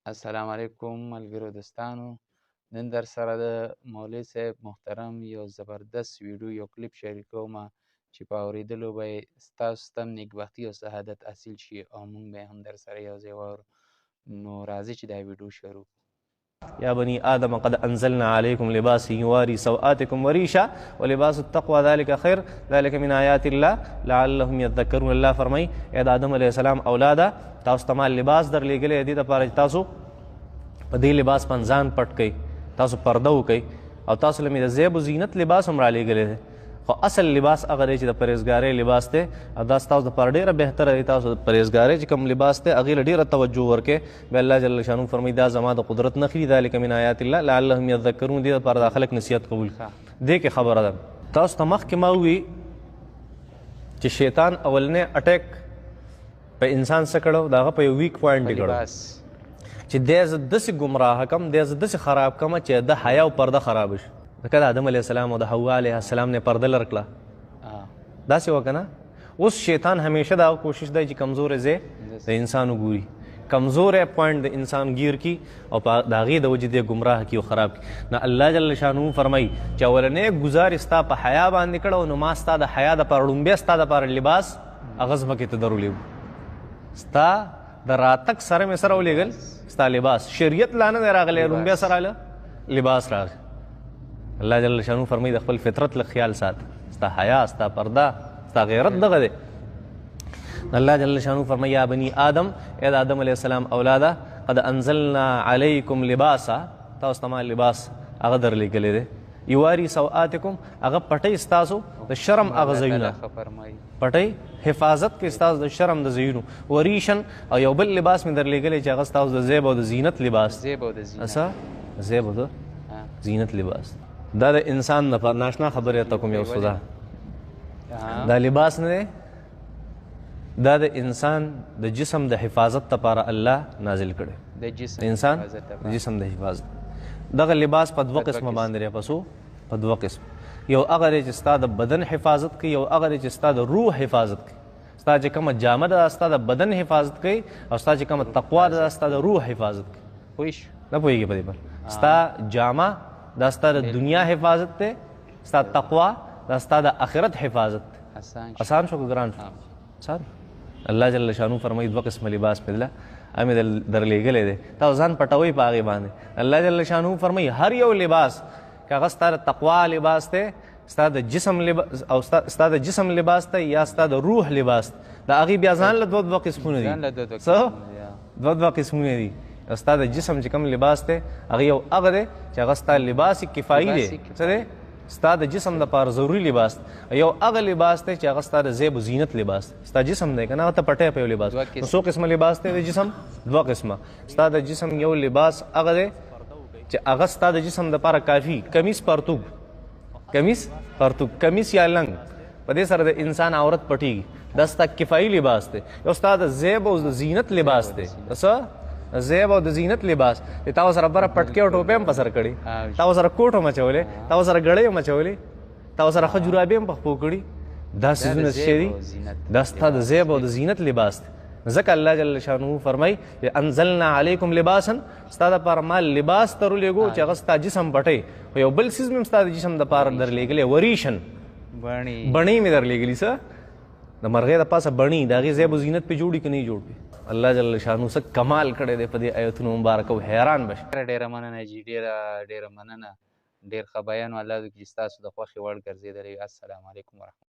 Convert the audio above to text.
السلام علیکم ملګرو دوستانو، نن در سره د مولوي صاحب محترم یو زبردست ویډیو، یو کلیپ شریکوم چې په اورېدلو به یې ستاسو ته هم نیکبختي او سعادت حاصل شي او موږ به یې هم در سره یو ځای واورو. نو راځئ چې دا ویډیو شروع کړو. یا بني آدم قد انزلنا عليكم لباس يواري سوآتكم وريشا ولباس التقوى ذلك خير ذلك من آيات الله لعلهم يذكرون. الله فرمای، اے د آدم علیه السلام اولاده، تاسو ته ما لباس در لېږلی دې دپاره چې تاسو په دې لباس باندې ځان پټ کړئ، تاسو پرده وکړئ، او تاسو له مې د زیب و زینت لباس هم رالیږلی دی، خو اصل لباس هغه دی چې د پرهېزګارۍ لباس دی، او دا ستاسو دپاره ډېره بهتره دی. تاسو د پرهېزګارۍ چې کوم لباس دی هغې له ډېره توجه ورکړئ. بیا الله جل شانه فرمایي، دا زما د قدرت نښې دي، ذلک من آیات الله لعلهم یذکرون، دې دپاره دا خلک نصیحت قبول کړي. دې کې خبره ده، تاسو ته مخکې ما وویل چې شیطان اولنی اټیک په انسان څه کړو، د هغه په یو ویک پوینټ یې کړو چې دی زه داسې ګمراه کم، دی زه داسې خراب کم چې د حیا او پرده خراب شي. ځکه د آدم علیه السلام او د حوا علیه السلام نه پرده لر کړه، داسې وه که نه؟ اوس شیطان همیشه دا کوشش دی چې کمزوری ځای د انسان وګوري، کمزوری پوینټ د انسان ګیر کی او په د هغې د وجې دی ګمراه کی او خراب کی. نو الله جل شانه فرمایي چې اولنی ګزار یې ستا په حیا باندې کړی، نو ما ستا د حیا دپاره ړومبی ستا دپاره لباس هغه ځمکې ته درولېږو، ستا د راتګ سره مې سره ولېږل ستا لباس. شریعت لا نه دی راغلی، ړومبی سره راغله لباس راغی. الله جل شانه فرمایي د خپل فطرت له خیال ساته، ستا حیا، ستا پرده، ستا غیرت دغه دی. الله جل شانه فرمایي، یا بني آدم، ای د آدم علیه السلام اولاده، قد انزلنا علیکم لباسا، تاسو ته ما لباس هغه درلېږلی دی، یواري سوآتکم، هغه پټۍ ستاسو د شرم هغه ځایونه پټۍ حفاظت کوي ستاسو د شرم د ځایونو، وریشن، او یو بل لباس مې درلېږلی چې هغه ستاسو د زیب او د زینت لباس، زیب او د زینت، څه زیب او د زینت لباس. دا د انسان لپاره ناشنا خبرې ته کوم یو څه ده، دا لباس نه دی، دا د انسان د جسم د حفاظت لپاره الله نازل کړی، د جسم انسان د جسم د حفاظت. دغه لباس په دوه قسمه باندې دی، پسو په دوه قسم، یو هغه دی چې ستا د بدن حفاظت کوي، یو هغه دی چې ستا د روح حفاظت کوي. ستا چې کومه جامه ده ستا د بدن حفاظت کوي، او ستا چې کومه تقوا ده ستا د روح حفاظت کوي. پوه شو؟ نه پوهېږې په دې بل؟ ستا جامه دا ستا د دنیا حفاظت دی، ستا تقوا دا ستا د آخرت حفاظت دی. اسان شو که ګران شو؟ اسان. الله جل شانه فرمایي دوه قسمه لباس مې دله مې درلېږلی دی، تاسو ځان پټوئ په هغې باندې. الله جل شانه فرمایي هر یو لباس که هغه ستا د تقوا لباس دی، ستا د جسم لباس او ستا د جسم لباس دی، یا ستا د روح لباس، د هغې بیا ځان له دوه دوه قسمونه دي. څه دوه دوه قسمونه دي. ستا د جسم چې کوم لباس دی هغه یو هغه دی چې هغه ستا لباس کفایي دی، څه دی؟ ستا د جسم دپاره ضروري لباس. یو هغه لباس دی چې هغه ستا د زیب و زینت لباس دی، ستا جسم دی که نه، هغه ته پټی په یو لباس. نو څو قسمه لباس دی د جسم؟ دوه قسمه. ستا د جسم یو لباس هغه دی چې هغه ستا د جسم دپاره کافي، کمیس پرتوګ، کمیس پرتوګ، کمیس یا لنګ، په دې سره د انسان عورت پټېږي، دا ستا کفایي لباس دی. یو ستا د زیب او د زینت لباس دی، څه؟ زیب او د زینت لباس دی. تا سره بره پټکی او ټوپۍ هم په سر کړي، تا سره کوټ هم اچولی، تا سره ګړۍ هم اچولې، تا سره ښه جرابې هم په پښو کړي، دا څیزونه څه شی دي؟ دا ستا د زیب او د زینت لباس دی. ځکه الله جل شانه فرمایي چې انزلنا علیکم لباسا، ستا دپاره ما لباس ته ولېږو چې هغه ستا جسم پټوي، خو یو بل څیز مې هم ستا د جسم دپاره درلېږلی، وریشن، بڼې مې درلېږلي. څه د مرغۍ د پاسه بڼې، د هغې زیب و زینت پې جوړي که نه جوړ کړي؟ الله جل شانه څه کمال کړی دی په دې آیتونو مبارک، او حیران به شي. ډېره مننه جي، ډېره ډېره مننه، ډېر ښه بیان و. الله دې وکړي چې ستاسو د خوښې وړ ګرځېدلی وي. السلام علیکم ورحمت